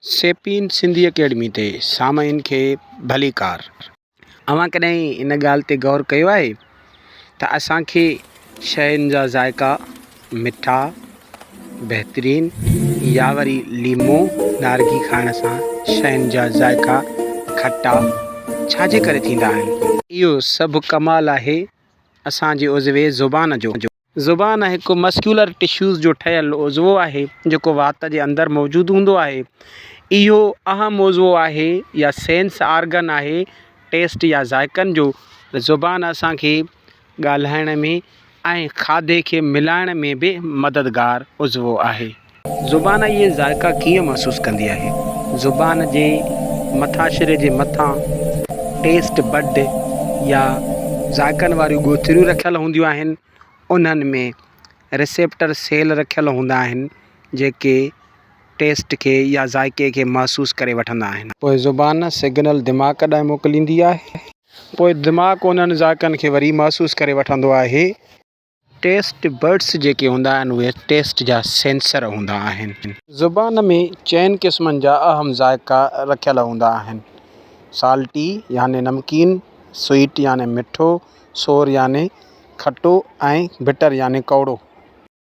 سيپين Sindhi academy تي سامعين کي ڀليڪار. اوهان ڪڏهن ان ڳالهه تي غور ڪيو آهي ته اسان کي شين جا ذائقا مٺا، بهترين يا وري ليمو نارگي کائڻ سان شين جا ذائقا کٽا ڇا جي ڪري ٿيندا آهن؟ اهو سڀ ڪمال آهي اسان جي عضوي زبان جو. زبان هڪ مسڪيولر ٽشوز جو ٺهيل عضوو آهي جيڪو وات جي اندر موجود هوندو آهي. اهو اهم عضوو آهي يا سينس آرگن آهي ٽيسٽ يا ذائقن جو. زبان اسان کي ڳالهائڻ ۾ ۽ کاڌي کي ملائڻ ۾ به مددگار عضوو آهي. زبان اهي ذائقا ڪيئن محسوس ڪندي آهي؟ زبان جي مٿاڇري جي مٿان ٽيسٽ بڊ يا ذائقن واريون ڳوٿريون رکيل هونديون آهن، انهن ۾ ريسيپٽر سيل رکيل هوندا آهن، جيڪي ٽيسٽ کي يا ذائقي کي محسوس ڪري وٺندا آهن. پوء زبان سگنل دماغ ڏانهن موڪليندي آهي. پوء دماغ انهن ذائقن کي وري محسوس ڪري وٺندو آهي. ٽيسٽ بڊس جيڪي هوندا آهن اهي ٽيسٽ جا سينسر هوندا آهن. زبان ۾ چئن قسمن جا اهم ذائقا رکيل هوندا آهن. سالٽي يعني نمڪين، سوئيٽ يعني مٺو، سور يعني کٽو ۽ بٽر يعني ڪؤڙو.